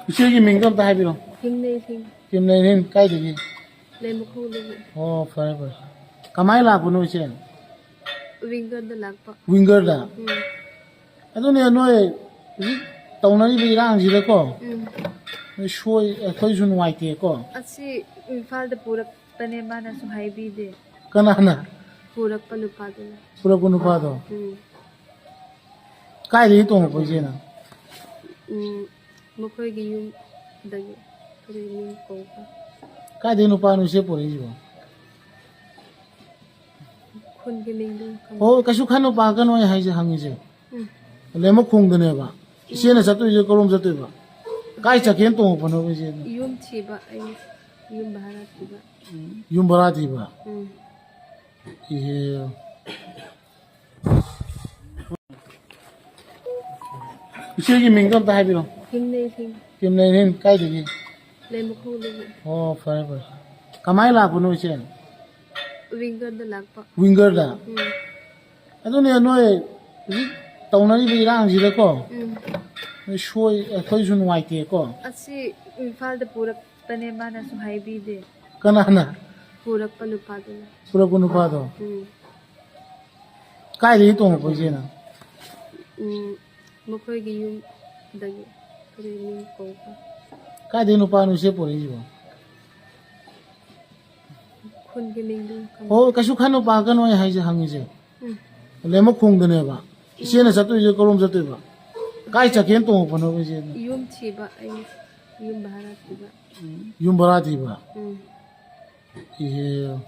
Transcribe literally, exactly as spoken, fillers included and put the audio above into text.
ꯏꯆꯦꯒꯤ ꯃꯤꯡꯗꯣ ꯑꯝꯇ ꯍꯥꯏꯕꯤꯔꯣ꯫ ꯊꯤꯡꯅꯩ ꯊꯤꯡ꯫ ꯊꯤꯡꯅꯩ ꯊꯤꯡ, ꯀꯥꯏꯗꯒꯤ? ꯂꯩꯃꯈꯣꯡꯗꯒꯤ꯫ ꯑꯣ, ꯐꯔꯦ ꯐꯔꯦ꯫ ꯀꯃꯥꯏ ꯂꯥꯛꯄꯅꯣ ꯏꯆꯦ? Winger ꯗ ꯂꯥꯛꯄ꯫ Winger ꯗ? ꯎꯝ꯫ ꯑꯗꯨꯅꯦ ꯅꯣꯏ ꯍꯧꯖꯤꯛ ꯇꯧꯅꯔꯤꯕ ꯏꯔꯥꯡꯁꯤꯗꯀꯣ, ꯎꯝ꯫ ꯅꯣꯏ ꯁꯣꯏ, ꯑꯩꯈꯣꯏꯁꯨ ꯅꯨꯡꯉꯥꯏꯇꯦꯀꯣ꯫ ꯑꯁꯤ ꯏꯝꯐꯥꯜꯗ ꯄꯨꯔꯛꯄꯅꯦ, ꯃꯥꯅꯁꯨ ꯍꯥꯏꯕꯤꯗꯦ꯫ ꯀꯅꯥꯅ? ꯄꯨꯔꯛꯄ ꯅꯨꯄꯥꯗꯨꯅ꯫ ꯄꯨꯔꯛꯄ ꯅꯨꯄꯥꯗꯣ? ꯎꯝ꯫ ꯀꯥꯏꯗꯒꯤ ꯇꯣꯡꯉꯛꯄ ꯏꯆꯦꯅ? ꯎꯝ, ꯃꯈꯣꯏꯒꯤ ꯌꯨꯝꯗꯒꯤ, ꯑꯩꯈꯣꯏꯒꯤ ꯌꯨꯝ ꯀꯧꯕ꯫ ꯀꯥꯏꯗꯒꯤ ꯅꯨꯄꯥꯅꯣ ꯏꯆꯦ ꯄꯨꯔꯛꯏꯁꯤꯕꯣ? ꯈꯨꯟꯒꯤ ꯃꯤꯡꯗꯨ ꯈꯪꯗꯦ꯫ ꯍꯣ, ꯀꯩꯁꯨ ꯈꯟꯅꯨ, ꯄꯥꯈꯠꯀꯅꯨ, ꯑꯩ ꯍꯥꯏꯁꯦ, ꯍꯪꯉꯤꯁꯦ꯫ ꯎꯝ꯫ ꯂꯩꯃꯈꯣꯡꯗꯅꯦꯕ꯫ ꯏꯆꯦꯅ ꯆꯠꯇꯣꯏꯁꯦ ꯀꯔꯣꯝ ꯆꯠꯇꯣꯏꯕ? ꯀꯥꯏ ꯆꯠꯀꯦꯅ ꯇꯣꯡꯉꯛꯄꯅꯣꯕ ꯏꯆꯦꯅ? ꯌꯨꯝ ꯊꯤꯕ, ꯑꯩ ꯌꯨꯝ ꯚꯔꯥ ꯊꯤꯕ꯫ ꯌꯨꯝ ꯚꯔꯥ ꯊꯤꯕ? ꯎꯝ꯫ ꯏꯍꯦ꯫ ꯏꯆꯦꯒꯤ ꯃꯤꯡꯗꯣ ꯑꯝꯇ ꯍꯥꯏꯕꯤꯔꯣ꯫ ꯊꯤꯡꯅꯩ ꯊꯤꯡ꯫ ꯊꯤꯡꯅꯩ ꯊꯤꯡ, ꯀꯥꯏꯗꯒꯤ? ꯂꯩꯃꯈꯣꯡꯗꯒꯤ꯫ ꯑꯣ, ꯐꯔꯦ ꯐꯔꯦ꯫ ꯀꯃꯥꯏ ꯂꯥꯛꯄꯅꯣ ꯏꯆꯦ? Winger ꯗ ꯂꯥꯛꯄ꯫ Winger ꯗ? ꯎꯝ꯫ ꯑꯗꯨꯅꯦ ꯅꯣꯏ ꯍꯧꯖꯤꯛ ꯇꯧꯅꯔꯤꯕ ꯏꯔꯥꯡꯁꯤꯗꯀꯣ, ꯎꯝ꯫ ꯅꯣꯏ ꯁꯣꯏ, ꯑꯩꯈꯣꯏꯁꯨ ꯅꯨꯡꯉꯥꯏꯇꯦꯀꯣ꯫ ꯑꯁꯤ ꯏꯝꯐꯥꯜꯗ ꯄꯨꯔꯛꯄꯅꯦ, ꯃꯥꯅꯁꯨ ꯍꯥꯏꯕꯤꯗꯦ꯫ ꯀꯅꯥꯅ? ꯄꯨꯔꯛꯄ ꯅꯨꯄꯥꯗꯨꯅ꯫ ꯄꯨꯔꯛꯄ ꯅꯨꯄꯥꯗꯣ? ꯎꯝ꯫ ꯀꯥꯏꯗꯒꯤ ꯇꯣꯡꯉꯛꯄ ꯏꯆꯦꯅ? ꯎꯝ, ꯃꯈꯣꯏꯒꯤ ꯌꯨꯝꯗꯒꯤ, ꯑꯩꯈꯣꯏꯒꯤ ꯌꯨꯝ ꯀꯧꯕ꯫ ꯀꯥꯏꯗꯒꯤ ꯅꯨꯄꯥꯅꯣ ꯏꯆꯦ ꯄꯨꯔꯛꯏꯁꯤꯕꯣ? ꯈꯨꯟꯒꯤ ꯃꯤꯡꯗꯨ ꯈꯪꯗꯦ꯫ ꯍꯣ, ꯀꯩꯁꯨ ꯈꯟꯅꯨ, ꯄꯥꯈꯠꯀꯅꯨ, ꯑꯩ ꯍꯥꯏꯁꯦ, ꯍꯪꯉꯤꯁꯦ꯫ ꯎꯝ꯫ ꯂꯩꯃꯈꯣꯡꯗꯅꯦꯕ꯫ ꯏꯆꯦꯅ ꯆꯠꯇꯣꯏꯁꯦ ꯀꯔꯣꯝ ꯆꯠꯇꯣꯏꯕ? ꯀꯥꯏ ꯆꯠꯀꯦꯅ ꯇꯣꯡꯉꯛꯄꯅꯣꯕ ꯏꯆꯦꯅ? ꯌꯨꯝ ꯊꯤꯕ, ꯑꯩ ꯌꯨꯝ ꯚꯔꯥ ꯊꯤꯕ꯫ ꯌꯨꯝ ꯚꯔꯥ ꯊꯤꯕ? ꯎꯝ꯫ ꯏꯍꯦ꯫